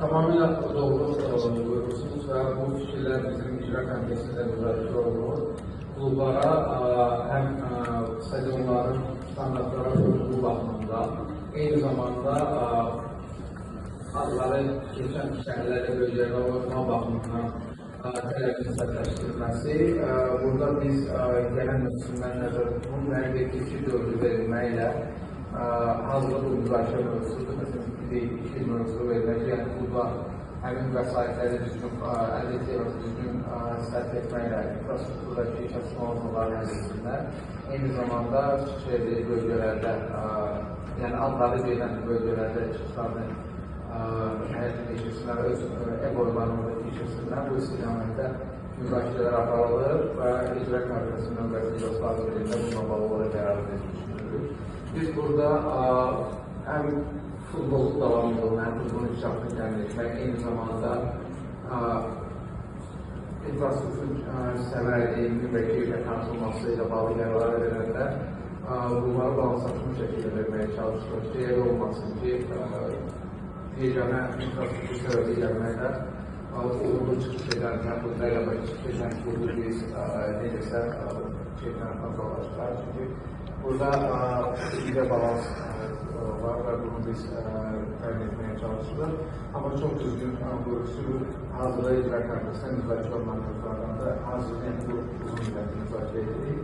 Tamamilə doğru buyurursunuz və bu fikirlər bizim icra komitəsində müzakirə olunur. Klublara həm stadionların standartlara uyğunluğu baxımından, eyni zamanda adları keçən şəhərlərdə bölgələrə ulaşma baxımından tələbin sərtləşdirilməsi. Burada biz gələn mövsümdən nəzərdə tutulur, müəyyən bir keçid dövrü verilməklə hazırda bu müzakirə mövzusudur. Məsələn, 2 il mövzu verilmək, yəni klublar həmin vəsaitləri düzgün əldə etmək, düzgün sərf etməklə infrastrukturdakı çatışmazlıqları həll etsinlər. Eyni zamanda çıxış edici bölgələrdə, yəni adları gedən bölgələrdə çıxışlarını həyata keçirsinlər, öz ev oyunlarını orada keçirsinlər. Bu istiqamətdə müzakirələr aparılır və icra komitəsinin növbəti iclasları birində bununla bağlı olaraq qərar vermişdir. Biz burada həm futbolun davamlılığını, həm futbolun inkişafını təmin etmək, eyni zamanda infrastruktur səmərəliliyinin və keyfiyyətinin artırılması ilə bağlı qərarlar verəndə bunları balanslaşmış şəkildə verməyə çalışırıq ki, elə olmasın ki, yeganə infrastruktur səbəbi gəlməklə uğurlu çıxış edən, yaxud rəqabət çıxış edən klubu biz necəsə çempionatdan uzaqlaşdıraq. Çünki burada bircə balans var və bunu biz təmin etməyə çalışırıq. Amma çox düzgün buyurursunuz, hazırda icra komitəsində müzakirə olunan mövzulardan da hazırda, yəni bu uzun müddətli müzakirə edirik.